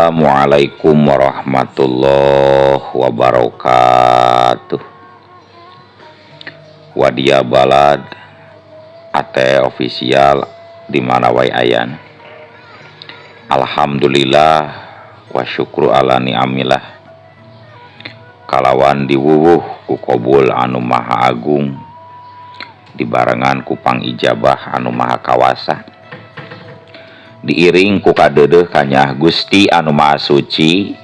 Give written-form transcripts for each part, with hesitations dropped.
Assalamualaikum warahmatullahi wabarakatuh. Wadia Balad AT official di mana wae ayana. Alhamdulillah wa syukru ala ni'amillah. Kalawan diwuwuh ku kobul anu maha agung, dibarengan ku pangijabah anu maha kawasa, diiring ku kadeudeuh kanyah Gusti anu maha suci.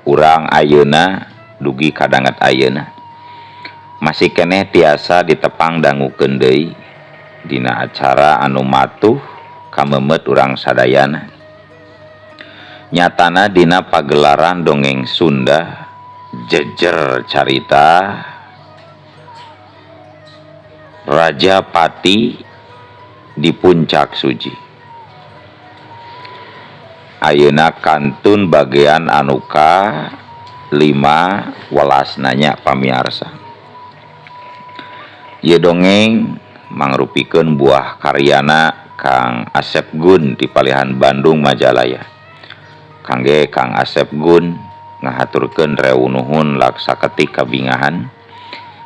Urang ayeuna dugi kadanget ayeuna masih keneh tiasa ditepang dangukeun deui dina acara anu matuh kamemet urang sadayana, nyatana dina pagelaran dongeng Sunda Jejer Carita Raja Pati di Puncak Suji. Ayeuna kantun bagian anu ka 5 welasna nya pamiarsa. Ieu dongeng mangrupikeun buah karyana Kang Asep Gun di Palihan Bandung Majalaya. Kangge Kang Asep Gun ngahaturkeun rewu nuhun laksa ketik kabingahan.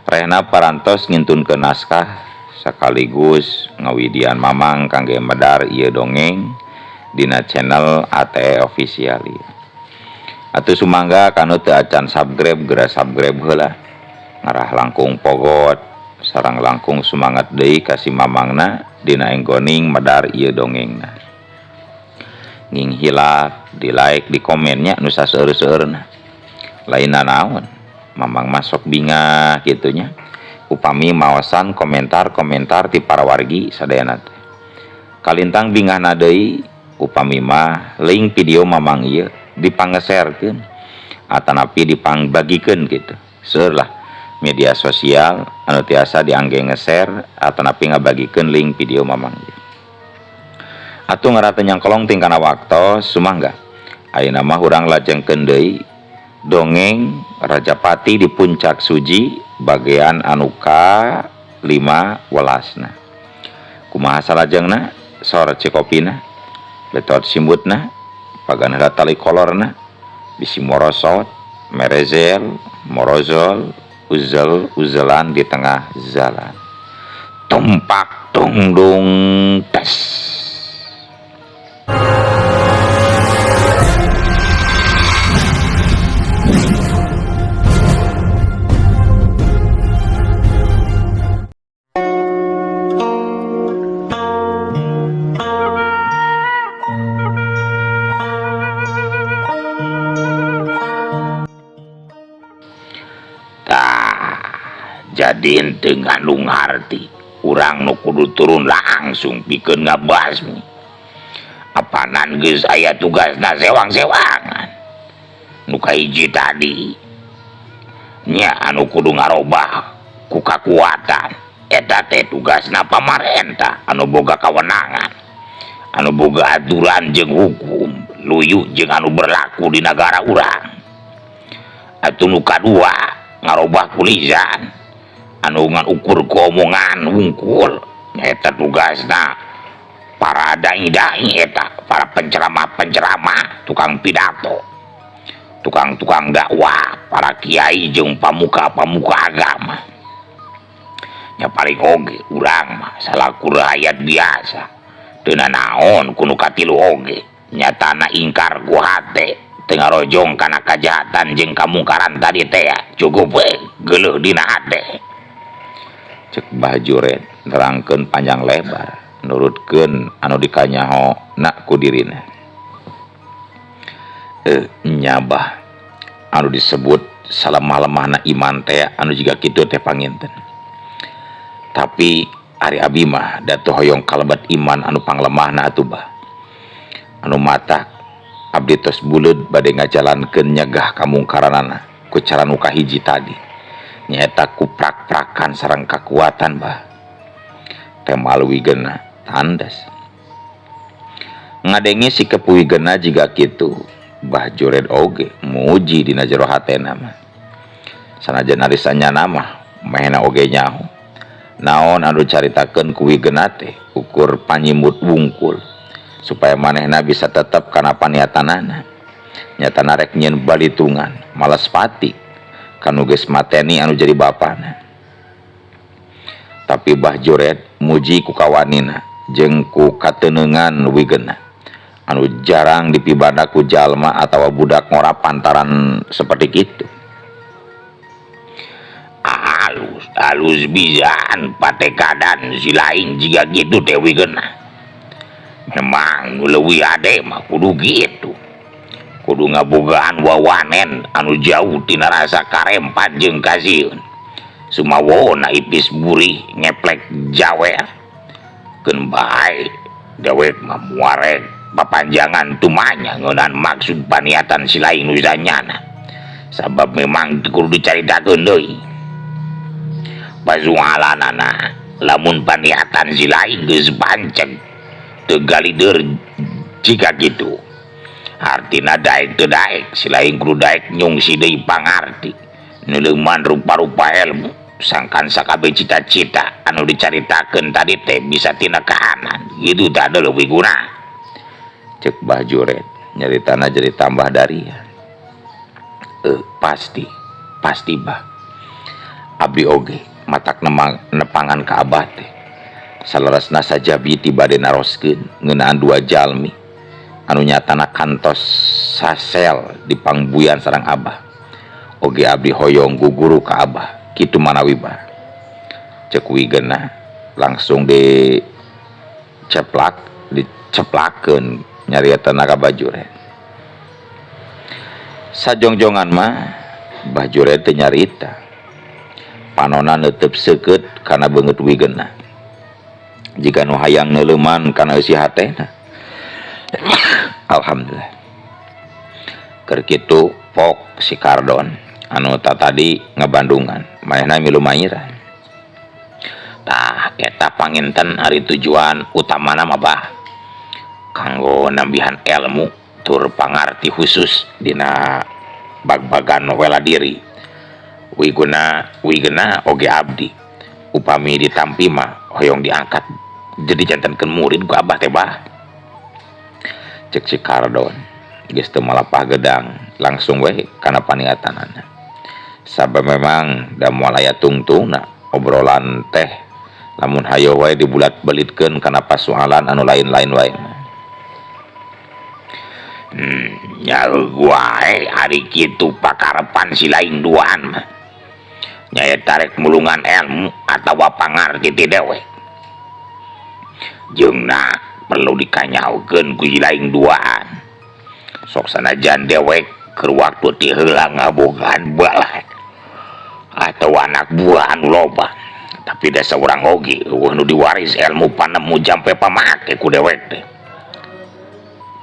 Rehna parantos ngintunkeun naskah sekaligus ngawidian mamang kangge medar ieu dongeng dina channel ATE official. Atuh sumangga kanu teu acan subscribe geura subscribe heula, ngarah langkung pogot sareng langkung sumangat deui ka si mamangna dina enggoning medar ieu dongengna. Nging hilap di like di komennya nu saseueur-seueurna. Lainna naon mamang masuk bingah kitu nya upami maosan komentar-komentar ti para wargi sadayana teh. Kalintang bingahna deui upami mah link video mamang ieu dipangeserkeun atanapi dipangbagikeun gitu. Seueur lah media sosial anu tiasa diangge nge-share atanapi ngabagikeun link video mamang ieu. Atuh ngarah teu nyangkolong tingkana waktos sumangga. Ayeuna mah urang lajengkeun deui dongeng Rajapati di Puncak Suji bagian anu ka 5 welasna. Kumaha salajengna? Sor cikopina, betot simbutna, pagan heula tali kolorna, bisi morosot, merezel, morozol, uzel uzelan di tengah jalan. Tumpak tungdung tes. Jadi henteu ngandung harti urang nu kudu turun langsung pikeun ngabasmi. Apanan geus aya tugasna sewang-sewangan. Nu kahiji tadi nya anu kudu ngarobah ku kakuatan eta teh tugasna pamarentah anu boga kawenangan, anu boga aturan jeung hukum luyu jeung anu berlaku di nagara urang. Atuh nu kadua ngarobah ku lisan anu ngan ukur ku omongan wungkul eta tugasna para dai-dai eta para penceramah-penceramah, tukang pidato, tukang-tukang dakwah, para kiai jeung pamuka-pamuka agama. Nya paling oge urang mah salaku rakyat biasa teu nanaon ku nu katilu oge nyatana ingkar ku hate teu ngarojong kana kajahatan jeung kamungkaran tadi teh cukup we geuleuh dina hate. Cek Bah Jured nerangkeun panjang lebar nurutkeun anu dikanyaho na ku dirina. Nya bah anu disebut salemah-lemahna iman teh anu jiga kitu teh panginten. Tapi ari abi mah da teu hoyong kalebet iman anu panglemahna atuh bah. Anu matak abdi tos buleud bade ngajalankeun nyegah kamungkaranana ku cara nu kahiji tadi. Nyaeta ku prak-prakan sareng kakuatan bah. Teh malu wigena tandas. Ngadenge sikep wigena jiga kitu, Bah Jured oge muji dina jero hatena mah. Sanajan ari sanyana mah mehna oge nyaho. Naon anu caritakeun ku wigena teh ukur panyimut wungkul supaya manehna bisa tetep kana paniatanana. Nyatana rek nyieun balitungan males pati ka nu geus mateni anu jadi bapana. Tapi Bah Jured muji ku kawanina jeung ku kateungeungan wigena anu jarang dipibanda ku jalma atawa budak ngora pantaran seperti kitu. Alus, alus pisan patekadan si lain jiga gitu teh wigena. Memang nu leuwih hade mah kudu kitu. Kudu ngabogaan wawanen anu jauh tina rasa karempat jeung kasieun. Sumawona ipis burih ngeplek jawer. Keun bae dewek mah muarek papanjangan tumanya ngeunaan maksud paniatan si lain nu nyana. Sabab memang kudu dicaritakeun deui. Pasualanana lamun paniatan si lain geus panceg teu galider jika kitu. Artina daek teu daek si lain kudu daek nyungsi deui pangarti neuleuman rupa-rupa ilmu sangkan sakabeh cita-cita anu dicaritakeun tadi teh bisa tina kahanan kitu tah leuwih guna. Cek Bah Jured nyaritana jadi tambah daria. Pasti pasti Bah abdi oge matak nepangan ka Abah teh. Saleresna sajabi ti bade naroskeun ngeunaan dua jalmi anu nyatana kantos sasel di pangbuyan sareng Abah. Oge abdi hoyong guguru ka Abah kitu manawi Bah. Cek wigena langsung diceplak diceplakeun nyariatana ka Bah Jured. Sajongjongan mah Bah Jured teu nyarita. Panona neuteub seukeut kana beungeut wigena. Jika nu hayang neuleuman kana eusi hatena. Alhamdulillah. Keur kitu pok si Kardon anu tatadi ngabandungan manehna milu mairan. Tah eta panginten ari tujuan utamana mah Bah kanggo nambihan ilmu tur pangarti khusus dina bag-bagan wela diri. Wiguna wigena oge abdi upami ditampi mah hoyong diangkat jadi jantenkeun murid ku Abah teh Bah. Cek si Kardon geus teu malapah gedang langsung we kana paniatanana. Sabab memang da moal aya tungtungna obrolan teh lamun hayo wae dibulat-belitkeun kana pasualan anu lain-lain wae. Nya wae ari kitu pakarepan si lain duaan mah. Nyaeta rek mulungan ilmu atawa pangarti ti dewek. Jeung na perlu dikanyaokeun ku si lain duaan. Sok sanajan dewek keur waktu ti heula ngabogaan balad atau anak buah anu loba. Tapi da saurang oge eueuh nu diwaris ilmu panemu jampe pamake ku dewek teh.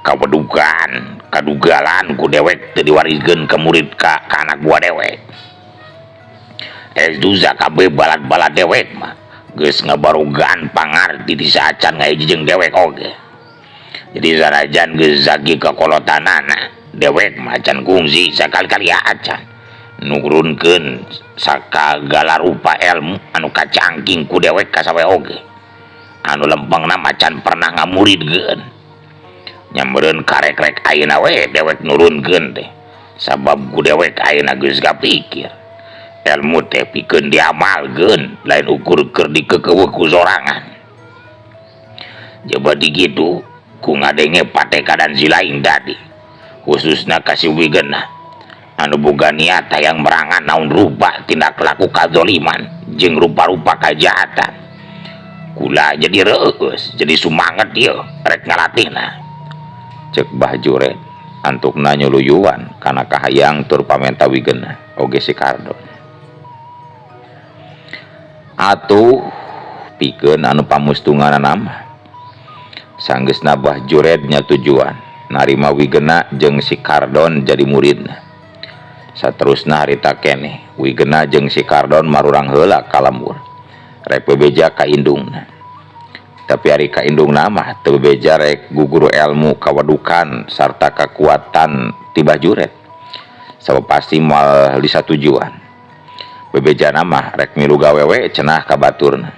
Kawedugan, kadugalan ku dewek teu diwariskeun ka murid ka anak buah dewek. Duza kabeh balad-balad dewek mah geus ngabarogaan pangarti di saacan ngahiji jeung dewek oge. Jadi sanajan geus zagi kakolotanana dewek mah acan kungsi sakali-kali acan nurunkeun sakagala rupa ilmu anu kacangking ku dewek ka sawe oge. Anu lempengna macan pernah ngamuridkeun. Nyameureun karek-rek ayeuna we dewek nurunkeun teh. Sabab ku dewek ayeuna geus kapikir. Ilmu teh pikeun diamalkeun lain ukur keur dikekeuweuh ku sorangan. Coba digitu ku ngadenge patekadan si lain tadi. Khususna ka si wigena anu boga niat hayang merangan naon rupa tindak laku kazoliman jeung rupa-rupa kajahatan. Kula jadi reueus, jadi sumanget ieu rek ngalatihna. Cek Bah Jured antukna nyuluyuan kana kahayang tur pamenta wigena oge si Kardon. Atuh pikeun anu pamustunganana mah sanggeusna Bah Jured nya tujuan narima wigena jeung si Kardon jadi muridna. Saterusna harita keneh wigena jeung si Kardon marurang heula ka lembur rek bebeja ka indungna. Tapi ari ka indungna mah teu bebeja rek guguru ilmu kawadukan sarta kakuatan ti Bah Jured. Sabab pasti moal disatujuan. Bebejana mah rek milu gawe we cenah ka baturna.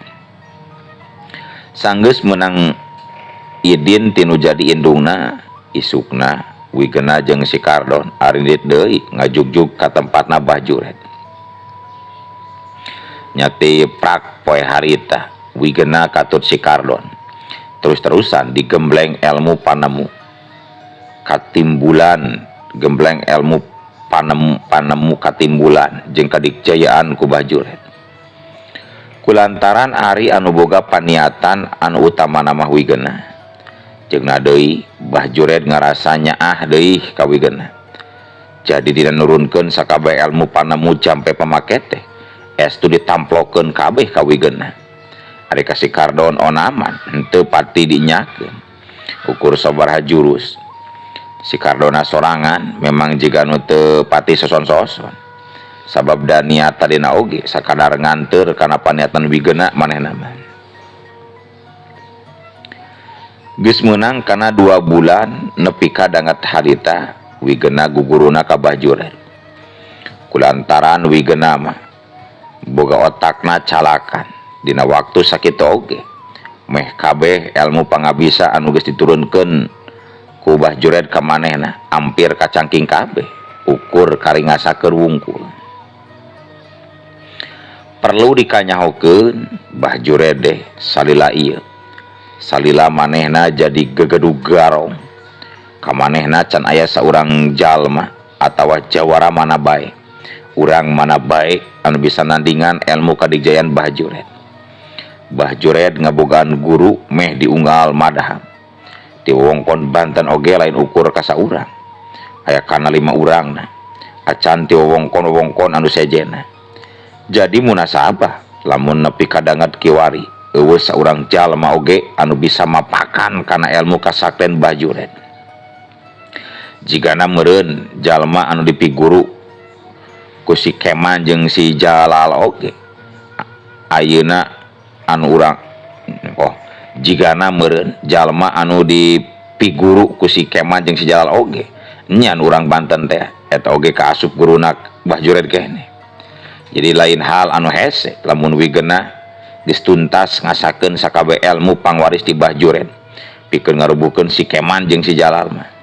Sanggeus meunang idin tinu jadi indungna isukna Wigena jeung si Kardon arindit deui ngajugjug ka tempatna Bah Jured. Nyati prak poe harita Wigena katut si Kardon. Terus-terusan digembleng ilmu panemu. Katimbulan gembleng ilmu panemu katimbulan jeung kadikjayaan ku Bah Jured. Kulantaran ari anu boga paniatan anu utamana mah Wigena. Jeung deui Bah Jured ngarasa nyaah deui ka Wigena. Jadi dina nurunkeun sakabeh ilmu panemu jampe pamake teh estu ditamplokeun kabeh ka Wigena. Ari ka si Kardon onaman henteu pati dinyakeun. Ukur sabaraha jurus. Si Kardona sorangan memang jiga nu teu pati soson-soson. Sabab da niat tadina oge sakadar nganteur kana paniatan Wigena manehna mah. Geus meunang kana 2 bulan nepi ka danget harita Wigena guguruna ka Bah Jured. Kulantaran Wigena mah boga otakna calakan dina waktu sakitu oge meh kabeh ilmu pangabisa anu geus diturunkeun ku Bah Jured ka manehna ampir kacangking kabeh ukur karingasakeun wungkul. Perlu dikanyahokeun Bah Jured deh salila ieu. Salila manehna jadi gegedug garong. Ka manehna can aya saurang jalma atawa jawara mana bae. Urang mana bae anu bisa nandingan ilmu kadijayaan Bah Jured. Bah Jured ngabogaan guru meh diunggal madaham. Di wewengkon Banten oge lain ukur ka saurang. Aya kana 5 urangna. Acan ti wewengkon-wewengkon anu sejena. Jadi munasabah lamun nepi kadanget kiwari eueuh saurang jalma oge anu bisa mapakan kana ilmu kasakten Bah Jured. Jigana meureun jalma anu dipiguru ku si Keman jeung si Jalal oge ayeuna anu urang oh jigana meureun jalma anu dipiguru ku si Keman jeung si Jalal oge nya anu urang Banten teh eta oge kaasup guruna Bah Jured keneh. Jadi lain hal anu hese lamun Wigena geus tuntas ngasakeun sakabeh ilmu pangwaris ti Bah Jured pikeun ngarubuhkeun si Keman jeung si Jalal mah.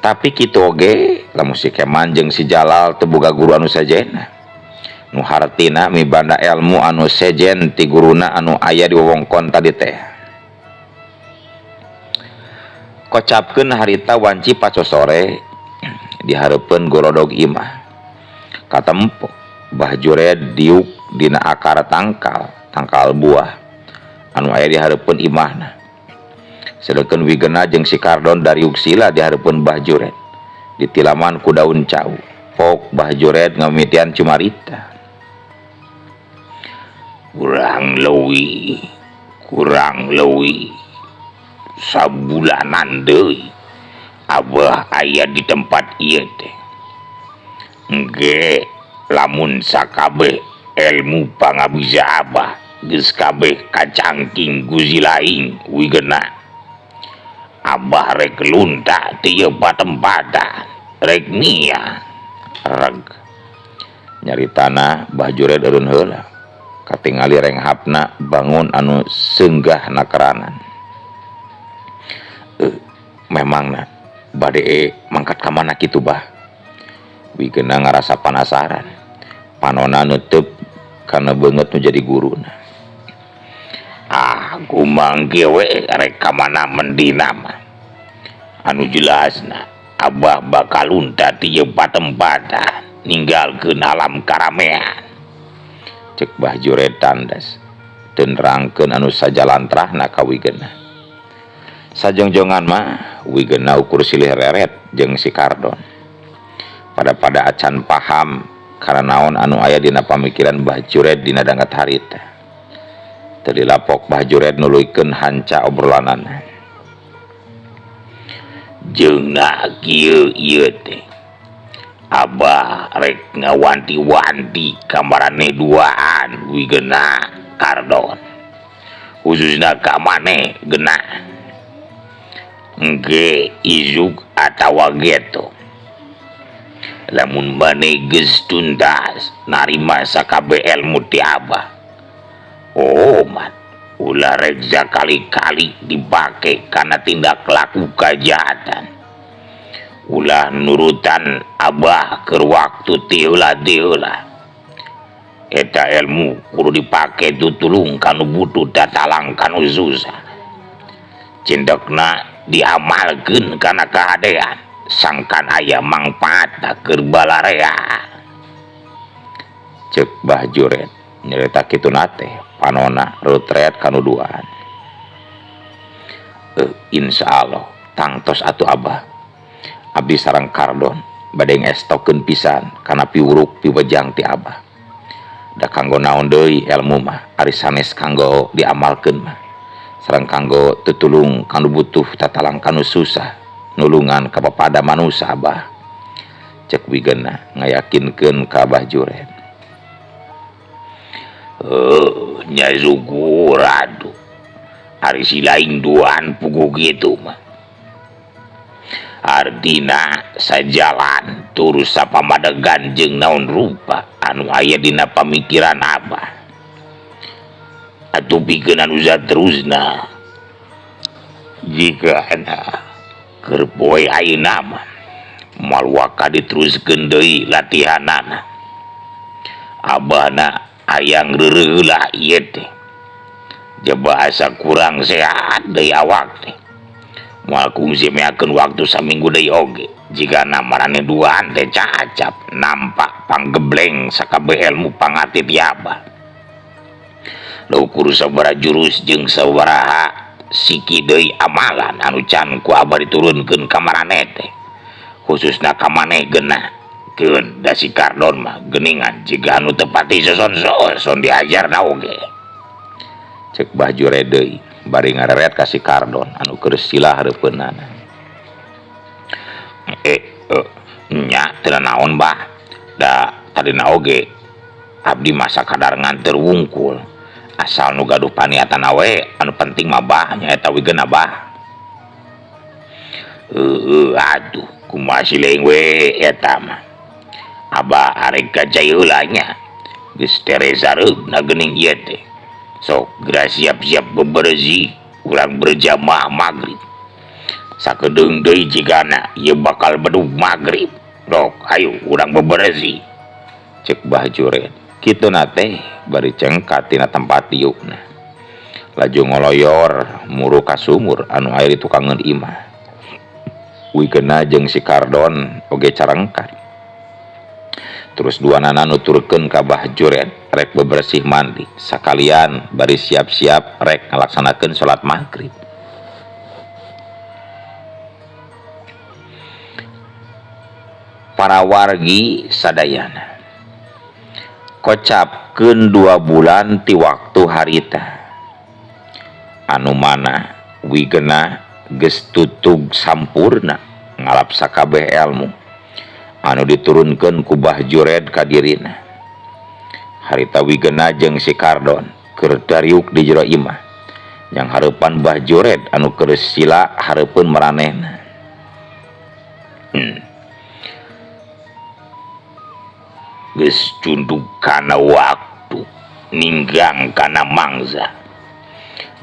Tapi kitu oge lamun si Keman jeung si Jalal teu boga guru anu sejenna. Nu hartina mibanda ilmu anu sejen ti guruna anu aya di wewengkon tadi teh. Kocapkeun harita wanci pacosore di hareupeun golodog imah. Katempo Bah Jured diuk dina akar tangkal, tangkal buah anu aya di hareupeun imahna. Sedengkeun Wigena jeung si Kardon dariuk sila di hareupeun Bah Jured. Ditilaman ku daun cau. Pok Bah Jured ngamimitian cumarita. Kurang leuwih sabulanan deui Abah aya di tempat ieu teh. Engge lamun sakabeh ilmu pangabisa Abah geus kabeh kacangking ku si laing Wigena. Abah rek lunta ti ieu patempatan rek nia reg. Nyaritana Bah Jured eureun heula katingali renghapna bangun anu seunggah nakeranan. Memangna bade mangkat ka mana kitu Bah? Wigena ngarasa panasaran. Panona neuteub kana beungeut nu jadi guruna. Ah, kumang kieu we rek ka mana mendina mah. Anu jelasna Abah bakal lunta ti ieu patempatan ninggalkeun alam karamean. Cek Bah Jured tandas teu nerangkeun anu sajalantrahna ka Wigena. Sajongjongan mah Wigena ukur silih reret jeung si Kardon. Pada-pada acan paham kana naon anu aya dina pamikiran Bah Jured dina danget harita. Teu dilapok Bah Jured nuluykeun hanca obrolanana. Jeung kieu ieu teh Abah rek ngawanti-wanti ka maraneh duaan Wigena Kardon. Khususna ka maneh gena. Engke izuk atawa geto. Lamun maneh geus tuntas narima sakabeh ilmu ti Abah. Oh mat, ulah rek sakali-kali dipake kana tindak laku kajahatan. Ulah nurutan Abah keur waktu ti heula ti heula. Eta ilmu kudu dipake tutulung kanu butuh tatalang kanu susah. Cindekna diamalkeun kana kahadean sangkan aya mangpaatna keur balarea. Ceuk Bah Juret nyarita kituna teh panona rutret kanu duaan. Insyaallah tangtos atuh Abah. Abdi sareng Kardon bade ngestokeun pisan kana piwuruk piwejang ti Abah. Da kanggo naon deui ilmu mah ari sanes kanggo diamalkeun mah. Sareng kanggo tutulung kanu butuh tatalang kanu susah nulungan ka papada manusa Abah. Cek wigena ngayakinkeun ka Abah Juret. Nya syukur atuh. Ari si lain duaan puguh kitu mah. Artina sajalan turus sapamadegan jeung naon rupa anu aya dina pamikiran Abah. Atuh pikeun anu saterusna jigana keur poe ayeuna mah moal waka diteruskeun deui latihanana. Abahna hayang reureuh heula ieu teh. Jaba asa kurang sehat deui awak teh. Moal kungsi meakeun waktu saminggu deui oge. Jigana maraneh duaan teh cacap nampak panggebleng sakabeh ilmu pangarti ti Abah. Leukur sabaraha jurus jeung sabaraha siki deui amalan anu can ku Abah diturunkeun ka maraneh teh. Khususna ka maneh geunah. Keun da si Kardon mah geuningan jiga anu teu pati soson-soson diajarna oge. Ceuk Bah Juret deui bari ngareret ka si Kardon anu keur sila hareupeunana. Nya teu naon Bah. Da tadina oge abdi mah sakadar nganteur wungkul. Asal nu gaduh paniatan we anu penting mah Bah nyaeta wigena Bah. Heueuh atuh kumaha sileung we eta mah. Abah arek ka cai heula nya. Geus teresa reugna geuning ieu teh. Sok geura siap-siap bebersih urang berjamaah magrib. Sakedeung deui jigana ieu bakal bedug magrib. Dok ayo urang bebersih. Ceuk Bah Juret. Kituna teh bari cengkat tina tempat diukna. Laju ngoloyor muru ka sumur anu aya di tukangeun imah. Wigena jeung si Kardon oge carengkat. Terus duanana nuturkeun ka Bah Juret rek bebersih mandi sakalian bari siap-siap rek ngalaksanakeun salat magrib. Para wargi sadayana kocapkeun 2 bulan ti waktu harita anu mana wigena geus tutug sampurna ngalap sakabeh elmu anu diturunkeun ku Bah Juret ka dirina. Harita wigena jeung si Kardon keur dariuk di jero imah yang hareupan Bah Juret anu keur sila hareupeun maranehna. Geus cunduk kana waktu ninggang kana mangsa.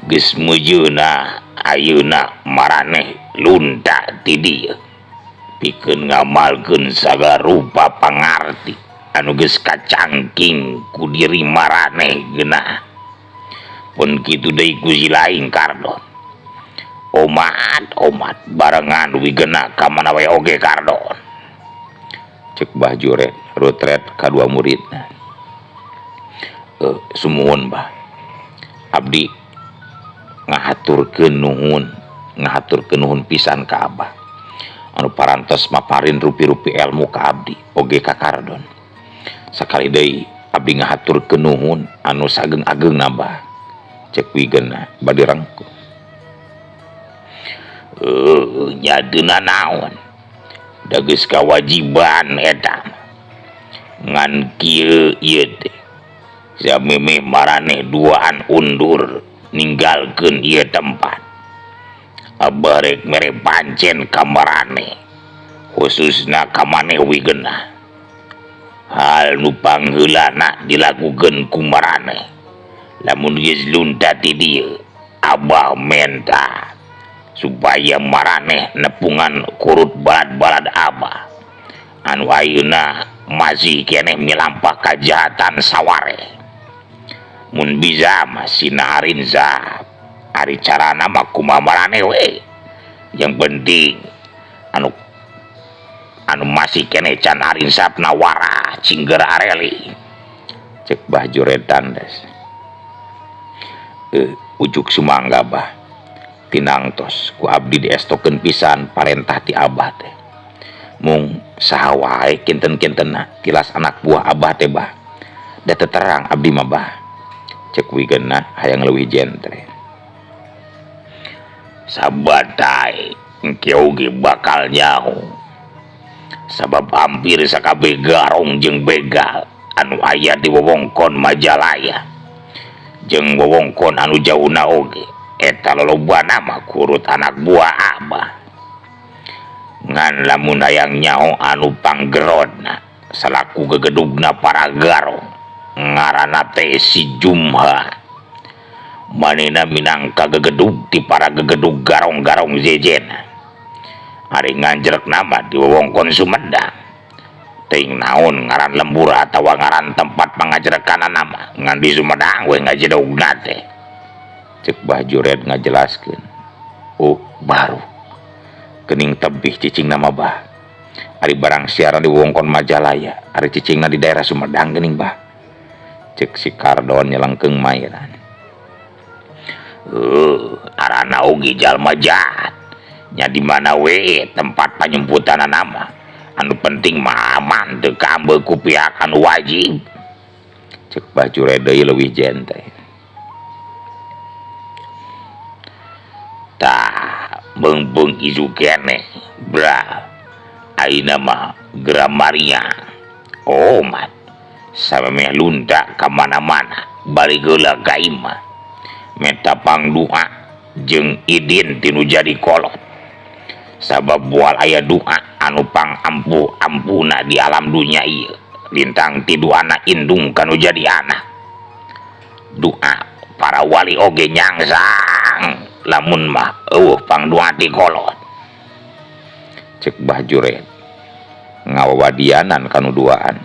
Geus meujeuhna ayeuna maraneh lunta ti dieu. Pikeun ngamalkeun sagala rupa pangarti anu geus kacangking ku diri maraneh geunah. Pun kitu deui ku si lain Kardon. Omat omat barengan wigena ka mana wae oge Kardon. Ceuk Bah Juret rutret ka dua muridna. Sumuhun Bah. Abdi ngahaturkeun nuhun, ngahaturkeun nuhun pisan ka Abah. Anu parantos maparin rupi-rupi ilmu ka abdi oge ka Kardon. Sakali deui abdi ngahaturkeun nuhun anu sageung-ageungna Bah. Ceuk wigena bade rengkuh. Nya deuna naon? Da geus kawajiban eta. Ngan kieu ieu teh. Samemeh maraneh duaan undur ninggalkeun ieu tempat. Abah rek mere pancen ka maraneh, khususna ka maneh wigena. Hal nu pangheulana dilakukeun ku maraneh. Lamun geus lunta ti dieu, Abah menta Supaya maraneh nepungan kurut balad-balad Abah anu ayeuna masih keneh milampah kajahatan saware. Mun bisa mah sina Arinza, ari carana mah kumaha maraneh we. Yang penting anu anu masih keneh can arinsapna warah cingger areli. Cek Bah Jured tandes. Ujuk sumangga Bah. Tinangtos ku abdi diestokeun pisan parentah ti Abah teh. Mung saha wae kinten-kintenna tilas anak buah Abah teh Bah. Da teu terang abdi mah Bah. Cek Wigena hayang leuwih jentre. Sabatai engke oge bakal nyaho. Sabab hampir sakabeh garong jeung begal anu aya di wewengkon Majalaya jeung wewengkon anu jauhna oge eta lolobana mah kurut anak buah Abah. Ngan lamun hayang nyaho anu panggerodna salaku gegedugna para garong ngaranna teh si Jumha. Manehna minangka gegedug ti para gegedug garong-garong jejena. Ari nganjrekna mah di wewengkon Sumedang. Teuing naon ngaran lembur atawa ngaran tempat pangajrekanana mah ngan di Sumedang we ngajedogna teh. Cek Bah Jured ngajelaskeun. Oh, baru. Kening tebih cicingna mah Bah. Ari barang siaran di wewengkon Majalaya, ari cicingna di daerah Sumedang geuning Bah. Cek si Kardon nyelengkeung mairan. Arana oge jalma jahat. Nya di mana we tempat panyumputanana mah. Anu penting mah aman teu kaambeul ku pihak anu wajib. Cek Bah Jured deui leuwih jente. Tah, beungbeung isu keneh, bra. Ayeuna mah Gramaria. Oh, mat. Samemeh lunta ka mana-mana, balik heula ka imah. Meta pangdoa jeung idin tinu jadi kolot. Sabab moal aya doa anu pangampuh-ampuhna di alam dunya ieu. Lintang ti doana indung kanu jadi anak. Doa para wali oge nyangsang lamun mah eueuh pangdoa ti kolot. Cek Bah Jured ngawawadianan kanu duaan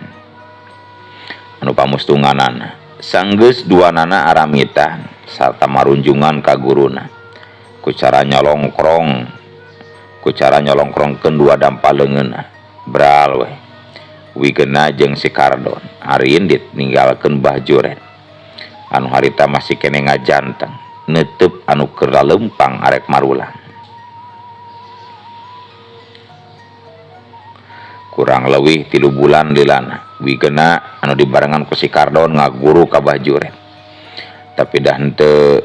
anu pamustunganana sanggeus duanana aramitan sarta marunjungan ka guruna ku cara nyolongkrong ku cara nyolongkrongkeun dua dampa leungeunna bral we Wigena jeung si Kardon ari indit ninggalkeun Bah Jured anu harita masih keneh ngajanteng neuteub anu keur laleumpang arek marulang. Kurang leuwih 3 bulan lilana Wigena anu dibarengan ku si Kardon ngaguru ka Bah Jured. Tapi dah henteu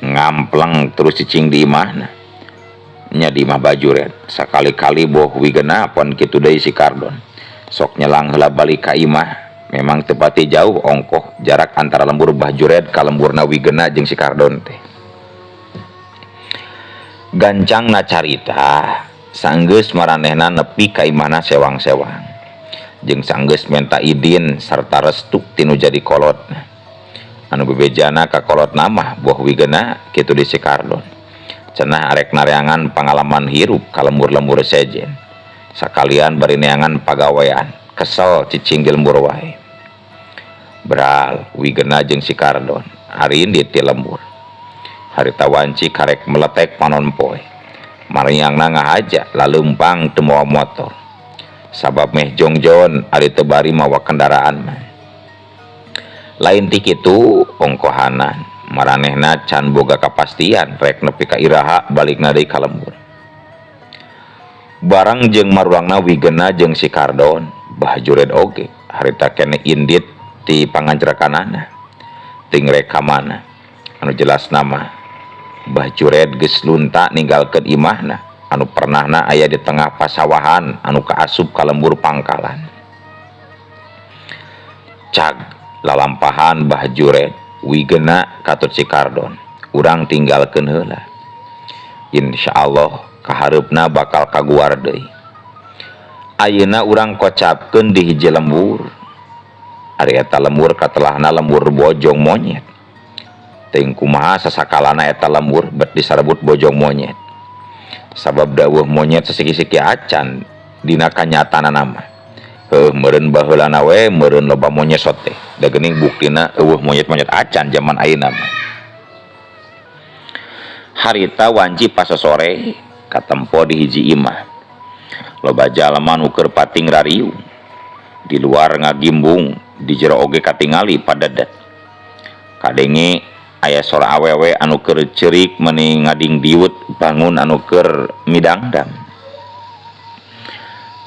ngampleng terus cicing di imahna. Nya di imah Bah Jured sakali-kali boh Wigena pon kitu deui si Kardon. Sok nyelang heula balik ka imah. Memang tepati jauh ongkoh jarak antara lembur Bah Jured ka lemburna Wigena jeung si Kardon teh. Gancangna carita sanggeus maranehna nepi ka imahna sewang-sewang. Jeung sanggeus menta idin sarta restu tinu jadi kolot. Anu bebejana ka kolotna mah boh Wigena kitu di si Kardon. Cenah arek nareangan pangalaman hirup ka lembur-lembur sejen. Sakalian bari neangan pagawean, kesel cicing di lembur wae. Bral Wigena jeung si Kardon ari indit ti lembur. Harita wanci karek meletek panon poe. Mariangna ngahaja laleumpang teu mawa motor. Sabab meh jongjon ari teu bari mawa kendaraan mah. Lain ti kitu ongkohanan, maranehna can boga kapastian rek nepi ka iraha balikna deui ka lembur. Barang jeung maruangna Wigena jeung si Kardon, Bah Jured oge harita keneh indit ti panganjrekanana. Ting rek ka mana? Anu jelas nama Bah Jured geus lunta ninggalkeun imahna anu pernahna aya di tengah pasawahan anu kaasup ka lembur pangkalan. Cag lalampahan Bah Jured Wigena katut si Kardon urang tinggalkeun heula. Insyaallah kahareupna bakal kaguar deui. Ayeuna urang kocapkeun di hiji lembur. Ari eta lembur katelahna lembur bojong monyet. Teuing kumaha sasakalana eta lembur bet disarebut bojong monyet. Sabab daweuh monyet sasiki-siki acan dina kanyataanana mah. Heuh meureun baheulana we meureun loba monyesot teh. Da geuning buktina eueuh monyet-monyet acan jaman ayeuna mah. Harita wanci pasosore katempo di hiji imah. Loba jalma nu keur pating rariung. Di luar ngagimbung, di jero oge katingali padedet. Kadenge aya sora awewe anu keur ceurik meuni ngadingdiut bangun anu keur midangdam.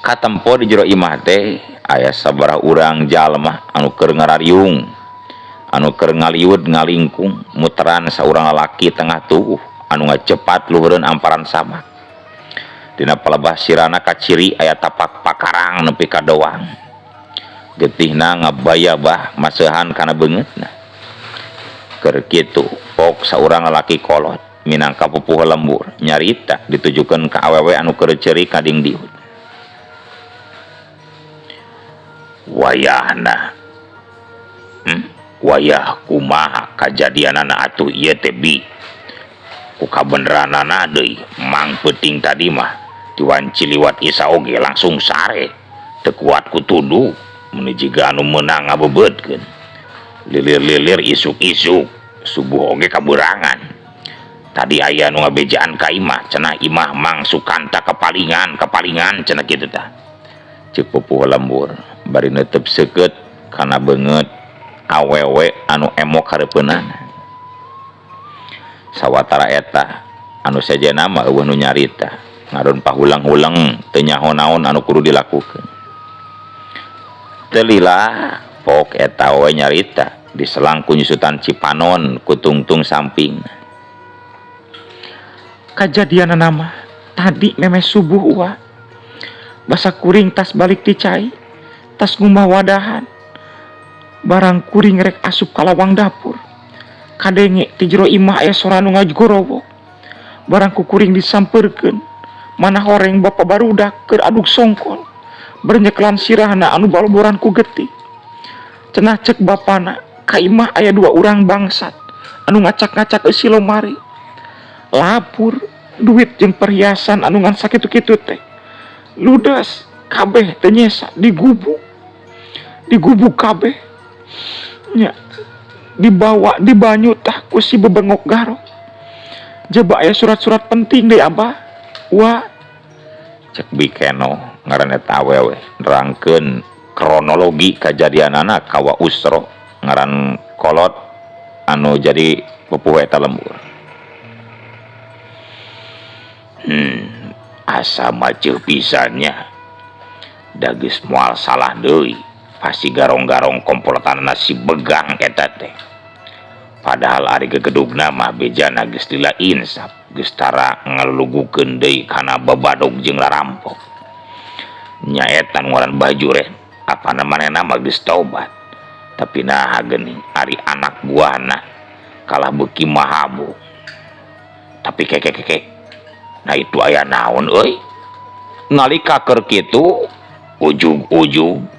Katempo di jero imah teh aya sabaraha urang jalma anu keur ngarariung, anu keur ngaliwet ngalingkung muteran saurang lalaki tengah tubuh anu ngacepat luhureun amparan samak. Dina palebah sirana kaciri aya tapak pakarang nepi ka doang. Getihna ngabayabah maseuhan kana beungeutna. Keur kitu pok saurang lalaki kolot minangka pupuh lembur nyarita ditujukeun ka awewe anu keur ceurik kadingdiut. Wayahna wayah kumaha kajadianana atuh ieu teh bi. Ku kabeneranana deui mang peuting tadi mah diwanci liwat isa oge langsung sare teu kuat ku tuduh meuni jiga anu meunang ngabebeutkeun. Lilir-lilir isuk-isuk subuh oge kaberangan. Tadi aya nu ngabejaan ka imah cenah imah Mang Sukanta kapalingan kapalingan cenah kitu tah. Ceuk pupuh lembur bari neuteub seukeut kana beungeut awewe anu emok hareupeunana. Sawatara eta anu sejenna mah eueuh nu nyarita ngadon pahulang-huleng teu nyaho naon anu kudu dilakukeun. Teu lila pok eta we nyarita diselang ku nyusutan Cipanon ku tungtung samping. Kajadianana mah tadi memeh subuh uwa. Basa kuring tas balik ti cai, tas ngumbah wadahan. Barang kuring rek asup ka lawang dapur. Kadenge ti jero imah aya sora nu ngagorowok. Barang ku kuring disampeurkeun, mana horeng bapa barudak keur aduk songkol. Bernyekelan sirahna anu baloboran ku getih. Cenah cek bapana, ka imah aya dua urang bangsat anu ngacak-ngacak eusi lomari. Lapur duit jeung perhiasan anu ngan sakitu-kitu teh. Ludes kabeh teu nyesa digubuk. Digubuk kabeh. Nya dibawa dibanyu tah ku si bebengok garok. Jaba aya surat-surat penting deui abah. Wa cek bikeno ngaran eta awewe nerangkeun kronologi kajadianana ka Wa Usro ngaran kolot anu jadi pupuh eta lembur. Asa maceuh pisannya. Da geus moal salah deui. Pasti garong-garong komplotanna si begang eta teh. Padahal ari gegedugna mah bejana geus lila insaf, geus tara ngalulugukeun deui kana babadog jeung larampok. Nya eta nu ngaran Bajuren, apana manehna mah geus tobat. Tapi naha geuning ari anak buahna kalah beuki mahabu. Tapi keke-keke, nah itu aya naon euy? Nalika keur kitu ujug-ujug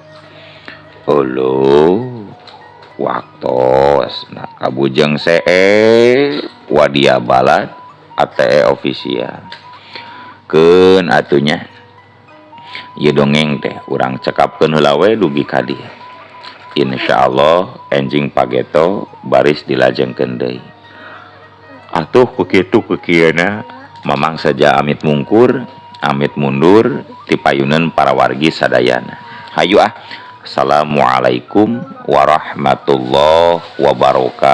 Uluh, waktos nah kabujeng see wadia balad ATE official. Keun atunya ieu dongeng teh urang cekapkeun heula we dugi ka dieu. Insyaallah enjing pageto baris dilajengkeun deui. Atuh ku kitu ku kieuna mamang saja amit mungkur, amit mundur ti payuneun para wargi sadayana. Hayu ah. Assalamualaikum warahmatullahi wabarakatuh.